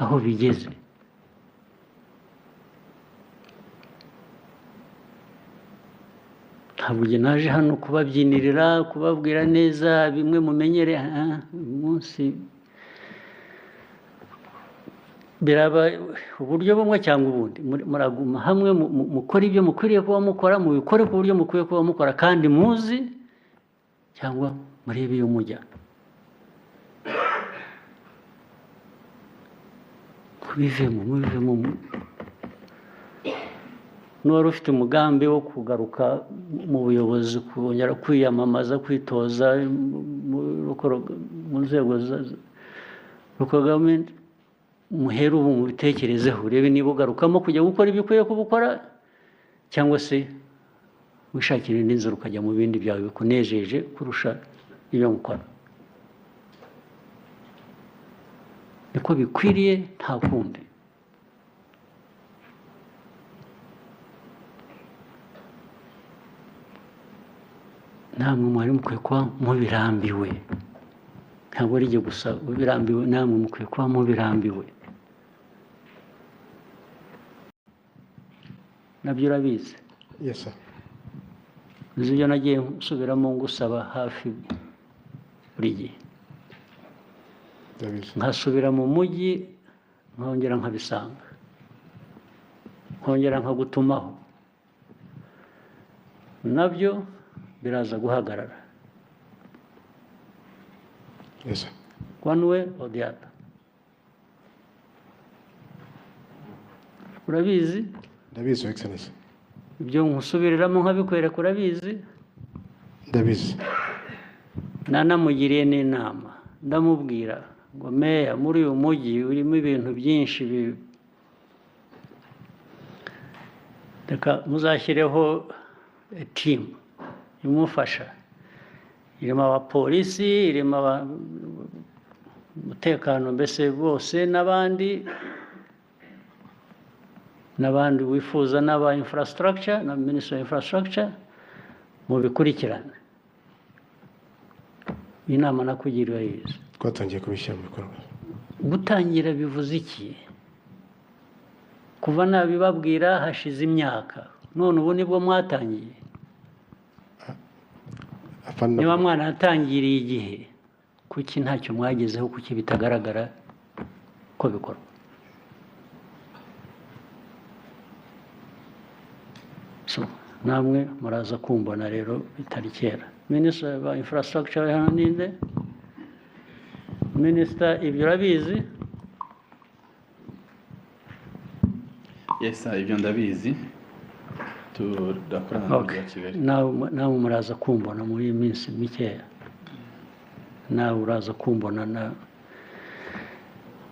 Aho bigeze, ntabwo njye naje hano kubabyinirira, kubabwira neza bimwe mumenyere. Uyu munsi biraba uburyo bumwe cyangwa ubundi. Muraguma hamwe, mukore ibyo mukwiriye kuba mukora, mubikore ku buryo mukwiye kuba mukora kandi muzi, cyangwa murebe iyo mujya. Mubivemo, mubivemo. N'uwari ufite umugambi wo kugaruka mu buyobozi, kongera kwiyamamaza, kwitoza mu nzego za local government, muhere ubu mubitekerezeho, urebe niba ugarukamo kujya gukora ibyo ukwiye kuba ukora, cyangwa se wishakira indi nzira ukajya mu bindi byawe bikunejeje kurusha ibyo mukora. Niko bikwiriye, nta kundi. Namwe mwari mukwiye kuba mubirambiwe, ntabwo ari ibyo gusa ubirambiwe, namwe mukwiye kuba mubirambiwe. Nabyo urabizi. Yes, sir. Uzi ibyo nagiye nsubiramo ngusaba hafi buri gihe. Ndabizi. Nkasubira mu mujyi, nkongera nkabisanga, nkongera nkagutumaho, nabyo biraza guhagarara. Yes, sir. One way or the other. Urabizi. Ndabizi, Your Excellency. Ibyo nkusubiriramo nkabikwereka, urabizi. Ndabizi. Nanamugiriye n'inama, ndamubwira ngo: "Meya, muri uyu mujyi urimo ibintu byinshi, reka muzashyireho team imufasha, irimo abapolisi, irimo umutekano, mbese bose, n'abandi n'abandi wifuza, n'aba infrastructure na minister wa infrastructure, mubikurikirane." Iyi nama nakugiriye urayizi. Twatangiye kubishyira mu bikorwa. Gutangira bivuze iki? Kuva nabibabwira hashize imyaka, none ubu nibwo mwatangiye? Afande. Niba mwaratangiriye igihe, kuki ntacyo mwagezeho? Kuki bitagaragara ko bikorwa? So namwe muraza kumbona rero bitari kera. Minisitiri wa infrastructure hano ninde? Minisita, ibyo urabizi? Yes sir, ibyo ndabizi, turakorana n'umujyi wa Kigali. Nawe muraza kumbona muri iyi minsi mikeya. Nawe uraza kumbona na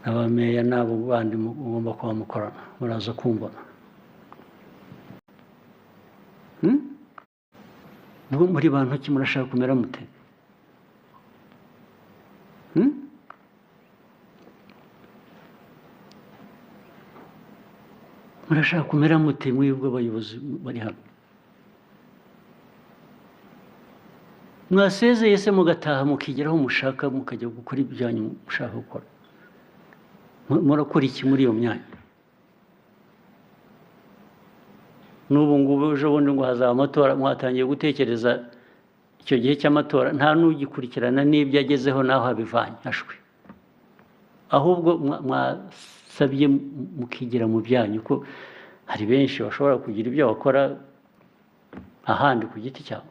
n'abameya n'abo bandi mugomba kuba mukorana, muraza kumbona. Ubwo muri bantu ki murashaka kumera mute? Hmm? Murashaka kumera mute mwebwe abayobozi bari hano? Mwasezeye se, mugataha, mukigeraho mushaka, mukajya gukora ibyanyu mushaka gukora? Murakora iki muri iyo myanya? N'ubu ngubu, ejo bundi ngo hazaba amatora, mwatangiye gutekereza icyo gihe cy'amatora, nta n'ugikurikirana n'ibyo agezeho n'aho abivanye ashwe. Ahubwo mwasabye mukigira mu byanyu, ko hari benshi bashobora kugira ibyo bakora ahandi ku giti cyabo,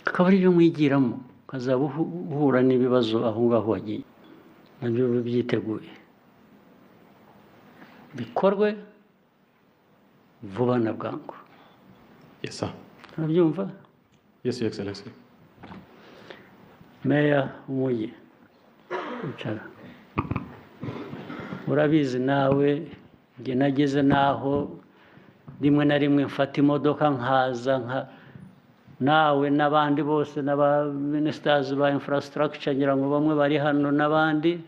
akaba ari byo mwigiramo, ukazaba uhura n'ibibazo aho ngaho wagiye. Nabyo bibe byiteguye, bikorwe vuba na bwangu. Yes sir. Urabyumva? Yes, Your Excellency. Meya w'umujyi, icara. Urabizi nawe, njye nageze n'aho rimwe na rimwe mfata imodoka nkaza, nka nawe n'abandi bose, n'aba ministers ba infrastructure, ngira ngo bamwe bari hano n'abandi,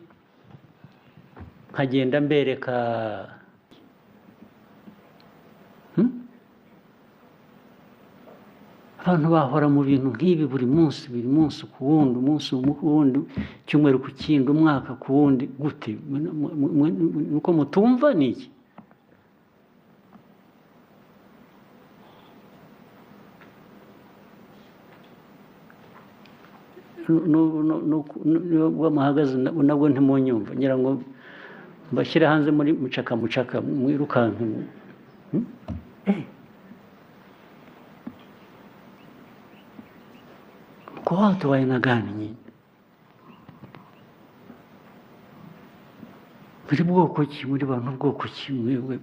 nkagenda mbereka. Abantu bahora mu bintu nk'ibi buri munsi, buri munsi ku wundi, umunsi ku wundi, icyumweru ku kindi, umwaka ku wundi, gute? Nuko mutumva ni iki? Nubwo muhagaze nabwo ntimunyumva, ngira ngo mbashyire hanze muri mucaka mucaka mwirukanke. Mko watu wa aina gani nyinyi? Muri bwoko ki? Muri bantu bwoko ki mwebwe?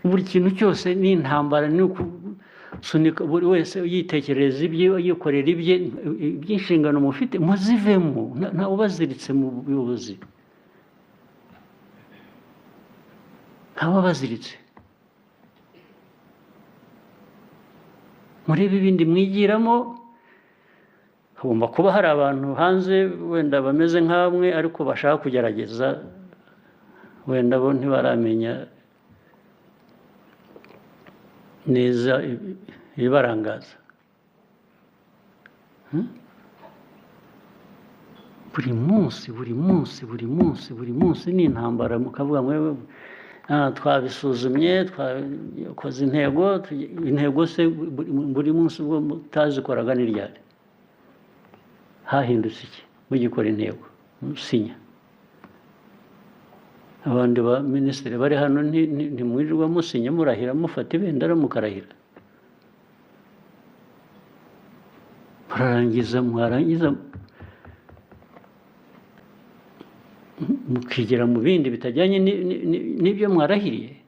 Buri kintu cyose ni intambara, ni ukusunika buri wese yitekerereza ibye, yikorera ibye, iby'inshingano mufite muzivemo, ntawe ubaziritse mu buyobozi, ntawe ubaziritse. Murebe ibindi mwigiramo. Hagomba kuba hari abantu hanze wenda bameze nk'amwe ariko bashaka kugerageza, wenda bo ntibaramenya neza ibibarangaza. Buri munsi, buri munsi, buri munsi, buri munsi ni intambara. Mukavuga mwewe twabisuzumye, twakoze intego, intego se buri munsi ubwo mutazikoraga ni ryari? Hahindutse iki mugikora intego musinya? Abandi ba minisitiri bari hano ntimwirirwa musinya, murahira, mufata ibendera mukarahira, murarangiza, mwarangiza mukigira mu bindi bitajyanye n'ibyo mwarahiriye.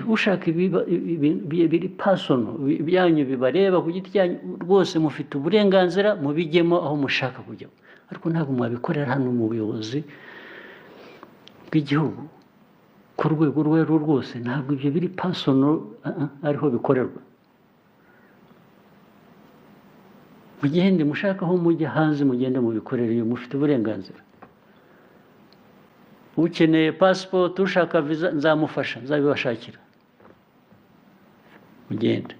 Ushaka biri personal byanyu bibareba ku giti cyanyu, rwose mufite uburenganzira mubijyemo aho mushaka kujya, ariko ntabwo mwabikorera hano mu buyobozi bw'igihugu ku rwego urwo ari rwo rwose. Ntabwo ibyo biri personal ariho bikorerwa. Mugende mushaka aho mujya hanze, mugende mubikorere iyo mufite uburenganzira. Ukeneye passport, ushaka visa, nzamufasha, nzabibashakira, mugende.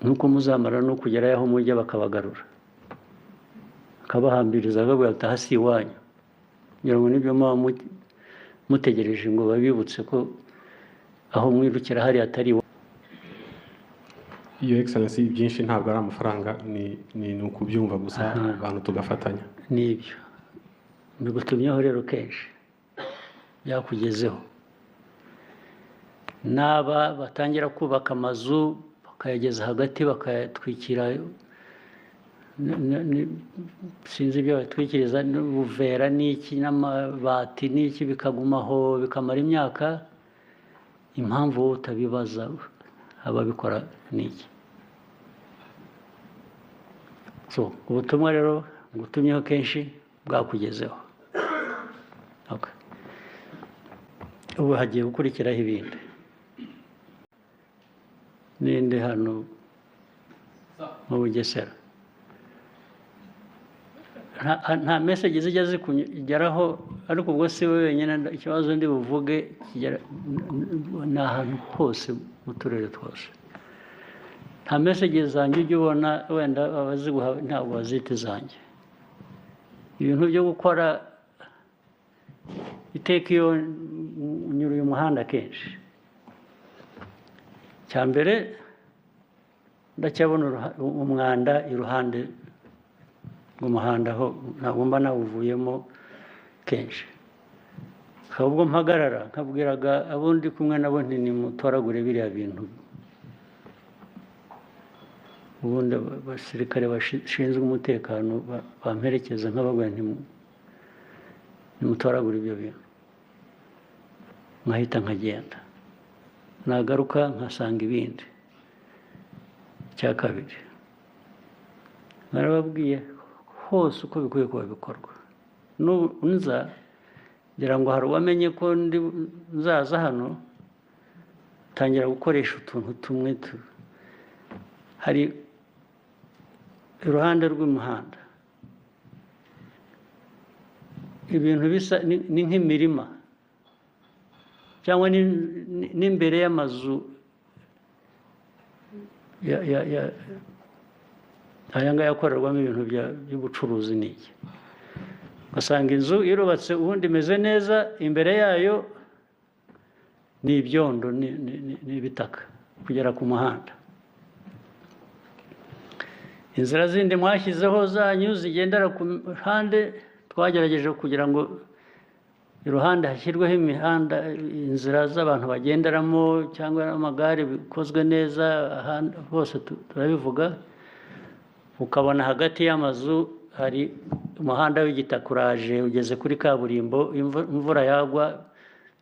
Nuko muzamara no kugera aho mujya bakabagarura, bakabahambiriza, bakababwira ati aha si iwanyu. Ngira ngo nibyo muba mutegereje ngo babibutse ko aho mwirukira hari atari iwanyu. Your Excellency, byinshi ntabwo ari amafaranga, ni ukubyumva gusa, abantu tugafatanya. Nibyo mbigutumyeho rero kenshi byakugezeho. N'aba batangira kubaka amazu bakayageza hagati bakayatwikira, sinzi ibyo batwikiriza, n'ubuvera n'iki n'amabati n'iki, bikagumaho bikamara imyaka. Impamvu wowe utabibaza ababikora n'iki? So ubutumwa rero ngutumyeho kenshi bwakugezeho. Okay. Ubu hagiye gukurikiraho ibindi. Ninde hano mu Bugesera? Nta message zijya zikugeraho, ariko ubwo si we wenyine, ikibazo ndi buvuge kigera ni ahantu hose mu turere twose. Nta message zanjye ujya ubona, wenda abaziguha ntabwo bazita izanjye. Ibintu byo gukora iteka iyo nyura uyu muhanda kenshi, cya mbere ndacyabona umwanda iruhande rw'umuhanda, aho ntabwo mba nawuvuyemo kenshi. Ahubwo mpagarara nkabwiraga abo ndi kumwe nabo nti nimutoragure biriya bintu. Ubundi abasirikare bashinzwe umutekano bamperekeza nkababwira nti nimutoragure ibyo bintu, nkahita nkagenda, nagaruka nkasanga ibindi. Icya kabiri narababwiye hose uko bikwiye kuba bikorwa. N'ubu nza ngira ngo hari uwamenye ko ndi nzaza hano, tangira gukoresha utuntu tumwe hari Iruhande rw'umuhanda ibintu bisa ni nk'imirima cyangwa n'imbere y'amazu aya ngaya akorerwamo ibintu by'ubucuruzi n'iki, ugasanga inzu irubatse ubundi imeze neza, imbere yayo ni ibyondo, ni ibitaka kugera ku muhanda. Inzira zindi mwashyizeho zanyu zigendera ku ruhande, twagerageje kugira ngo iruhande hashyirweho imihanda, inzira z'abantu bagenderamo cyangwa amagare bikozwe neza, ahandi hose turabivuga. Ukabona hagati y'amazu hari umuhanda w'igitaka uraje ugeze kuri kaburimbo, imvura yagwa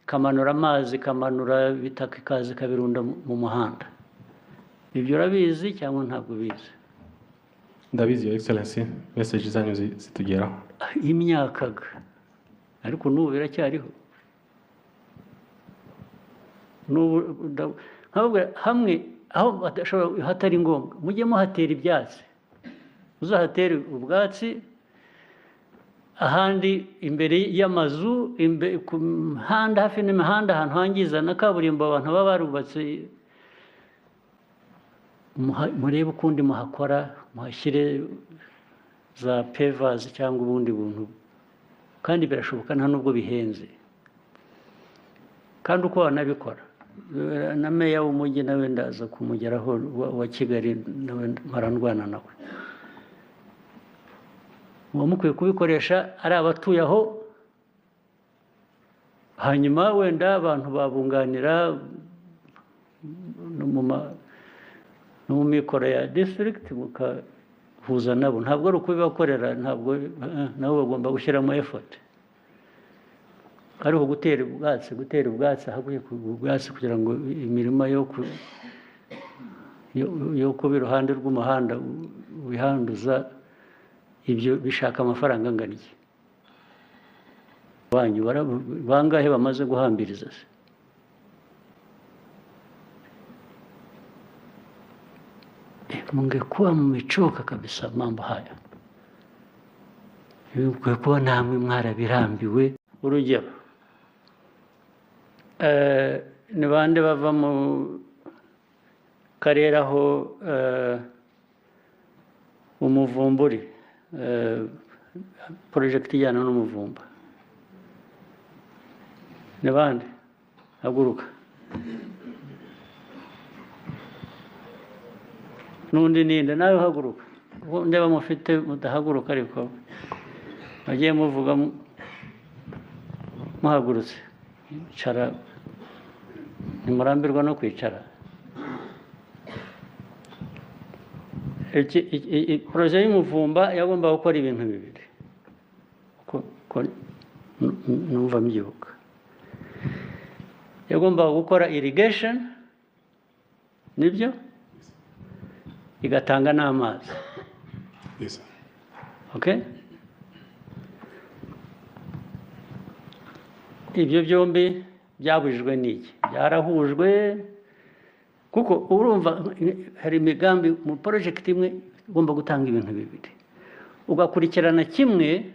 ikamanura amazi, ikamanura ibitaka, ikaza ikabirunda mu muhanda. Ibyo urabizi cyangwa ntabwo ubizi? Ndabizi, Your Excellency, message zanyu zitugeraho. Imyaka ga, ariko n'ubu biracyariho. N'ubu nkababwira hamwe aho badashobora, hatari ngombwa mujye muhatera ibyatsi, uzahatere ubwatsi. Ahandi imbere y'amazu, ku mihanda, hafi n'imihanda, ahantu hangiza na kaburimbo abantu baba barubatse, murebe ukundi muhakora, muhashyire za pavers cyangwa ubundi buntu, kandi birashoboka, nta nubwo bihenze. Kandi uko wanabikora, na meya w'umujyi nawe ndaza kumugeraho wa Kigali, nawe mpora ndwana nawe. Muba mukwiye kubikoresha ari abatuye aho, hanyuma wenda abantu babunganira no mu mikoro ya district mukahuza nabo. Ntabwo ari ukubibakorera, ntabwo nabo bagomba gushyiramo effort. Ariko gutera ubwatsi ahakwiye ubwatsi kugira ngo imirima yo kuba iruhande rw'umuhanda wihanduza, ibyo bishaka amafaranga angana iki? Banyu bangahe bamaze guhambiriza se? Mungekuwa mmechoka kabisa mambo haya, mungekuwa namwe mwarabirambiwe. Urugero, ni bande bava mu karere aho umuvumburi, project ijyana n'umuvumba? Ni bande? Haguruka. N'undi ninde? Nawe haguruka. Ndeba mufite mudahaguruka, ariko bagiye muvuga muhagurutse. Icara, ntimurambirwa no kwicara. Projet y'umuvumba yagomba gukora ibintu bibiri, ko numva mbyibuka. Yagomba gukora irrigation, nibyo, igatanga n'amazi. Yes. Okay? Ibyo byombi byabujijwe n'iki? Byarahujwe, kuko urumva hari imigambi mu project imwe igomba gutanga ibintu bibiri, ugakurikirana kimwe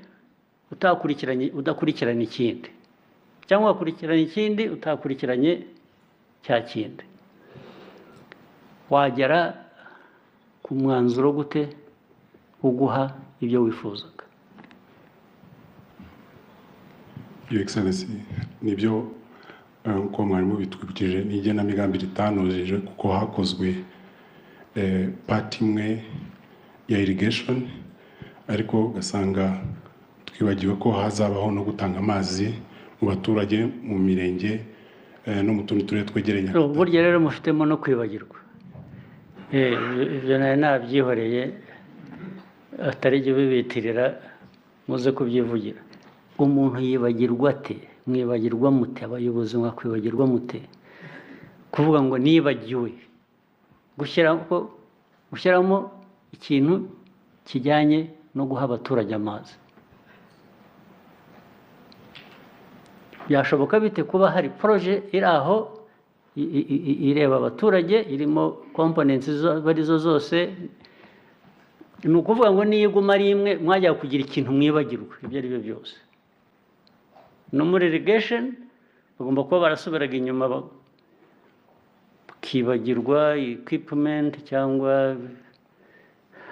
udakurikirana ikindi, cyangwa ugakurikirana ikindi utakurikiranye cya kindi. Wagera ku mwanzuro gute uguha ibyo wifuzaga? Your Excellency, nibyo, nkuko mwari mubitwibukije, n'igenamigambi ritanujije, kuko hakozwe part imwe ya irrigation, ariko ugasanga twibagiwe ko hazabaho no gutanga amazi mu baturage mu mirenge no mu tundi turere twegereye Nyagatare. Burya rero mufitemo no kwibagirwa. Ibyo nari nabyihoreye, atari jye ubibitirira, muze kubyivugira. Umuntu yibagirwa ate? Mwibagirwa mute? Abayobozi mwakwibagirwa mute? Kuvuga ngo nibagiwe gushyiramo ikintu kijyanye no guha abaturage amazi. Byashoboka bite kuba hari projet iri aho ireba abaturage, irimo components arizo zose, Ni ukuvuga ngo niyo iguma ari imwe, mwajya kugira ikintu mwibagirwa ibyo ari byo byose. No muri irrigation bagomba kuba barasubiraga inyuma bakibagirwa equipment cyangwa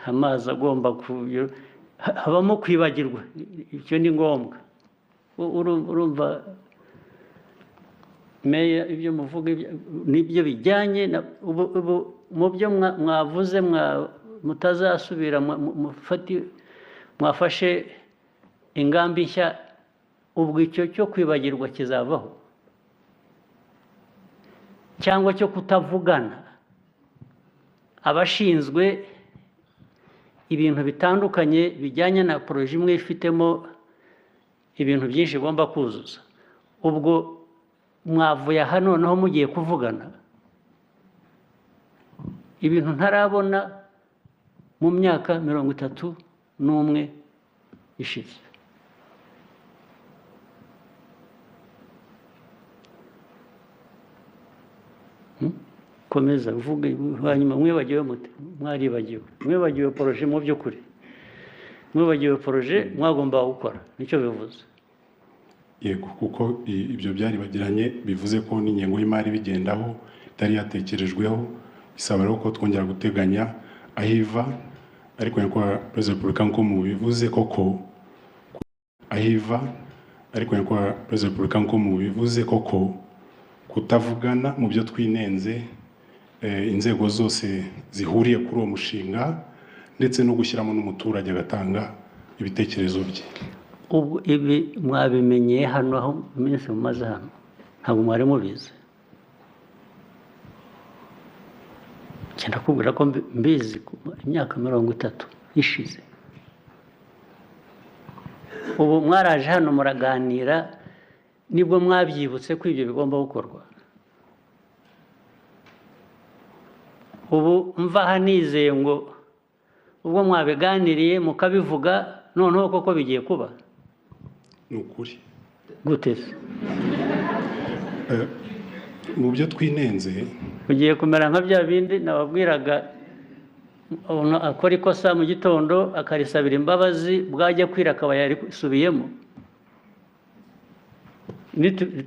amazi agomba habamo kwibagirwa, icyo ni ngombwa. Urumva meya, ibyo muvuga nibyo bijyanye ubu mu byo mwavuze mutazasubira, mwafashe ingambi nshya, ubwo icyo cyo kwibagirwa kizavaho cyangwa cyo kutavugana abashinzwe ibintu bitandukanye bijyanye na projet imwe ifitemo ibintu byinshi igomba kuzuza. Ubwo mwavuye aha noneho mugiye kuvugana ibintu ntarabona mu myaka 31 ishize. Komeza uvuge, hanyuma mwibagiwe mute? Mwaribagiwe, mwibagiwe projet mu by'ukuri, mwibagiwe projet mwagomba gukora, nicyo bivuze. Yego, kuko ibyo byaribagiranye, bivuze ko n'ingengo y'imari bigendaho itari yatekerejweho, isaba rero ko twongera guteganya aho iva. Ariko nyakubahwa Perezida wa Repubulika, nk'uko mubivuze koko aho iva, ariko nyakubahwa Perezida wa Repubulika, nk'uko mubivuze koko, kutavugana mu byo twinenze, inzego zose zihuriye kuri uwo mushinga, ndetse no gushyiramo n'umuturage agatanga ibitekerezo bye. Ubwo ibi mwabimenyeye hano aho iminsi mumaze hano, ntabwo mwari mubizi. Ndakubwira ko mbizi imyaka 30 ishize. Ubu mwaraje hano muraganira, nibwo mwabyibutse ko ibyo bigomba gukorwa. Ubu mva aha nizeye ngo ubwo mwabiganiriye mukabivuga, noneho koko bigiye kuba. Ni ukuri. Gute se? Mu byo twinenze ugiye kumera nka bya bindi nababwiraga, umuntu akora ikosa mu gitondo akarisabira imbabazi, bwajya kwira akaba yarisubiyemo.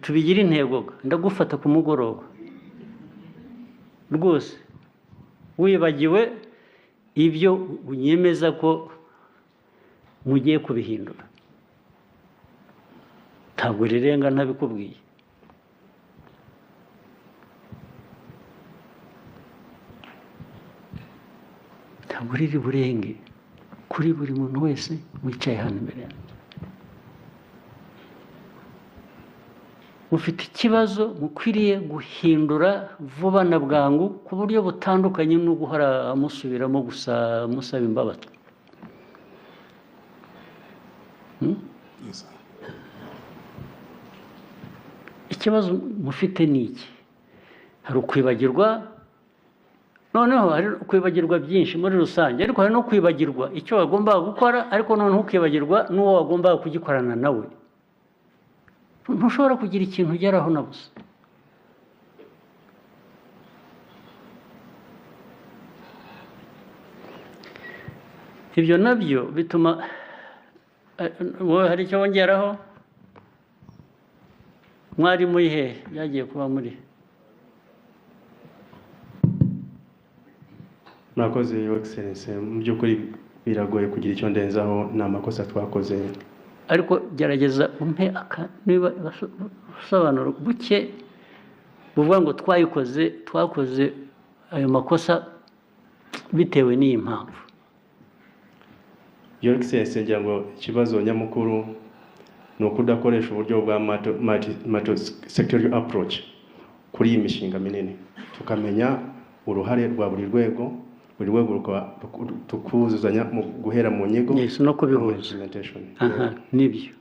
Tubigira intego, ndagufata ku mugoroba rwose wibagiwe ibyo unyemeza ko mugiye kubihindura, ntabwo rirenga ntabikubwiye. Ntabwo riri burenge kuri buri muntu wese wicaye hano imbere yanjye. Mufite ikibazo mukwiriye guhindura vuba na bwangu ku buryo butandukanye no guhora musubiramo gusa musaba imbabazi. Ikibazo mufite ni iki? Hari ukwibagirwa, noneho hari kwibagirwa byinshi muri rusange, ariko hari no kwibagirwa icyo wagombaga gukora, ariko noneho ukibagirwa n'uwo wagombaga kugikorana nawe. Ntushobora kugira ikintu ugeraho na busa. Ibyo nabyo bituma wowe hari icyo wongeraho. Mwari muri hehe? Byagiye kuba muri Murakoze Your Excellency, mu by'ukuri biragoye kugira icyo ndenzaho, ni amakosa twakoze. Ariko gerageza umpe niba ubusobanuro buke buvuga ngo twayikoze, twakoze ayo makosa bitewe n'iyi mpamvu. Your Excellency, ngira ngo ikibazo nyamukuru ni ukudakoresha uburyo bwa multi-sectorial approach kuri iyi mishinga minini, tukamenya uruhare rwa buri rwego, buri rwego tukuzuzanya mu guhera mu nyigo no kubihuza. Aha, nibyo.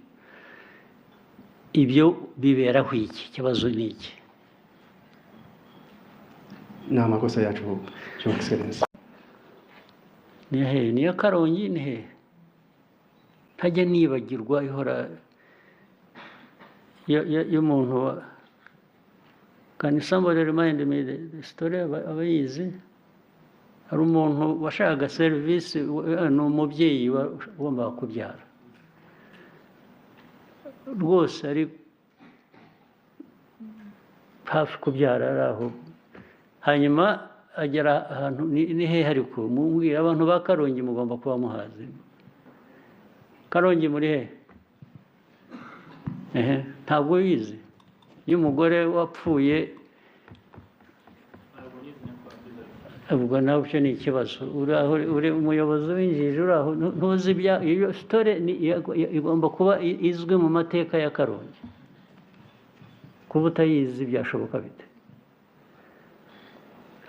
Ibyo biberaho iki? Ikibazo ni iki? Ni amakosa yacu, Your Excellency. Ni hehe? Niyo Karongi ni hehe? Ntajya nibagirwa ihora y'umuntu. Can somebody remind me the story? Abayizi Hari umuntu washakaga serivisi, ni umubyeyi wagombaga kubyara rwose, ari hafi kubyara, ari aho. Hanyuma agera ahantu, ni hehe ariko mumbwira, abantu ba Karongi mugomba kuba muhazi. Karongi muri hehe? Ehe, ntabwo wize iyo umugore wapfuye, ubwo nawe icyo ni ikibazo. Uri aho uri umuyobozi w'injiji, uri aho ntuzi ibya iyo story. Igomba kuba izwi mu mateka ya Karongi. Kuba utayizi byashoboka bite?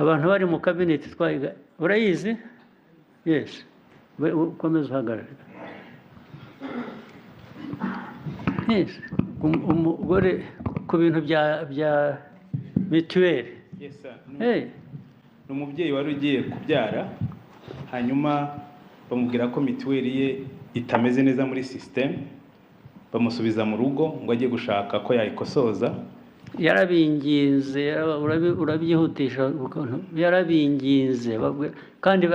Abantu bari mu kabineti twayiga. Urayizi? Yes. Ukomeze uhagarare. Yes, umugore ku bintu bya mituweli. Yes, sir. Hey. Ni umubyeyi wari ugiye kubyara, hanyuma bamubwira ko mituweli ye itameze neza muri sisiteme, bamusubiza mu rugo ngo ajye gushaka ko yayikosoza. Yarabinginze, urabyihutisha ukuntu yarabinginze, kandi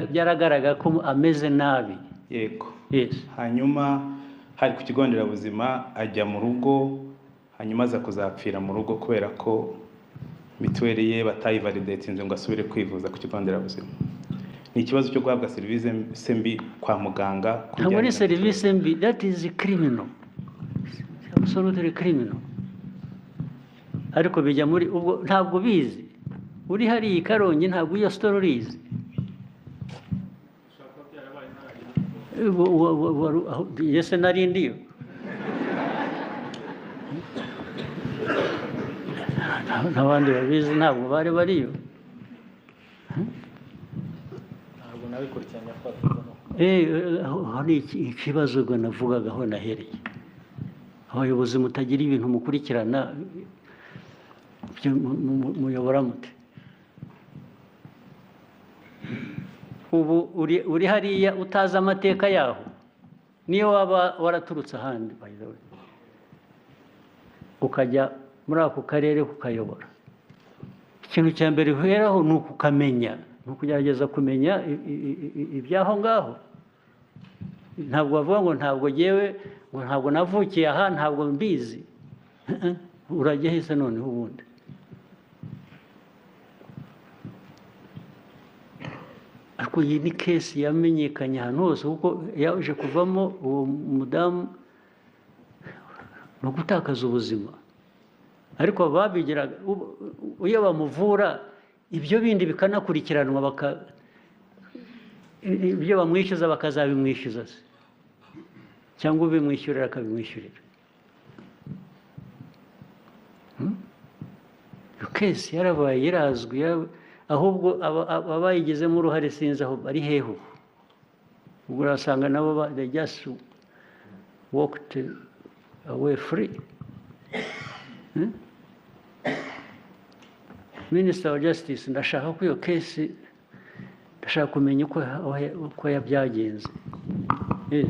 byaragaragara ko ameze nabi. Yego. Yes. Hanyuma hari ku kigo nderabuzima, ajya mu rugo, hanyuma aza kuzapfira mu rugo kubera ko mituweli ye batayivalidatinze ngo asubire kwivuza ku kigo nderabuzima. Ni ikibazo cyo guhabwa serivisi mbi kwa muganga ku Ntabwo ari bijyanye na serivisi mbi, that is criminal, absolutely criminal. Ariko bijya muri ubwo ntabwo bizi. Uri hariya i Karongi, ntabwo iyo story urizi? Ese nari ndiyo? N'abandi babizi ntabwo bari bariyo. Ntabwo nabikurikiranye nyakubahwa. Aho ni ikibazo ubwo navugaga, aho nahereye. Abayobozi mutagira ibintu mukurikirana, ibyo muyobora mute? Ubu uri hariya utazi amateka yaho, niyo waba waraturutse ahandi, by the way, ukajya muri ako karere kukayobora, ikintu cya mbere uheraho ni ukukamenya, ni ukugerageza kumenya iby'aho ngaho. Ntabwo bavuga ngo ntabwo jyewe, ngo ntabwo navukiye aha, ntabwo mbizi. Urajya hese noneho ubundi? Ariko iyi ni case yamenyekanye ahantu hose, kuko yaje kuvamo uwo mudamu ni ugutakaza ubuzima. Ariko babigiraga iyo bamuvura, ibyo bindi bikanakurikiranwa, ibyo bamwishyuza bakazabimwishyuza se, cyangwa ubimwishyurira akabimwishyurira. Iyo case yarabaye, irazwi, ahubwo abayigizemo uruhare sinzi aho bari hehe ubu. Ubwo urasanga nabo they just walked away free. Minister wa Justice, ndashaka ko iyo case, ndashaka kumenya uko yabyagenze. Yes,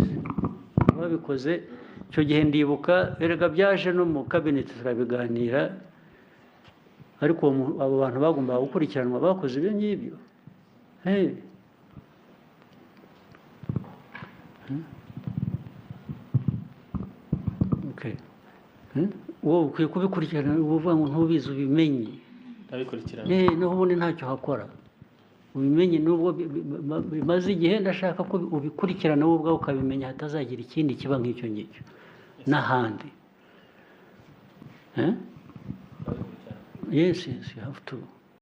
babikoze icyo gihe ndibuka, erega byaje no mu cabinet turabiganira, ariko abo bantu bagombaga gukurikiranwa bakoze ibyo ngibyo. Hey. Okay. Wowe ukwiye kubikurikirana, uba uvuga ngo ntubizi, ubimenye. Ndabikurikirana. Naho ubundi ntacyo hakora. Ubimenye nubwo bimaze igihe, ndashaka ko ubikurikirana wowe ubwawe ukabimenya, hatazagira ikindi kiba nk'icyo ngicyo n'ahandi. Yes, you have to.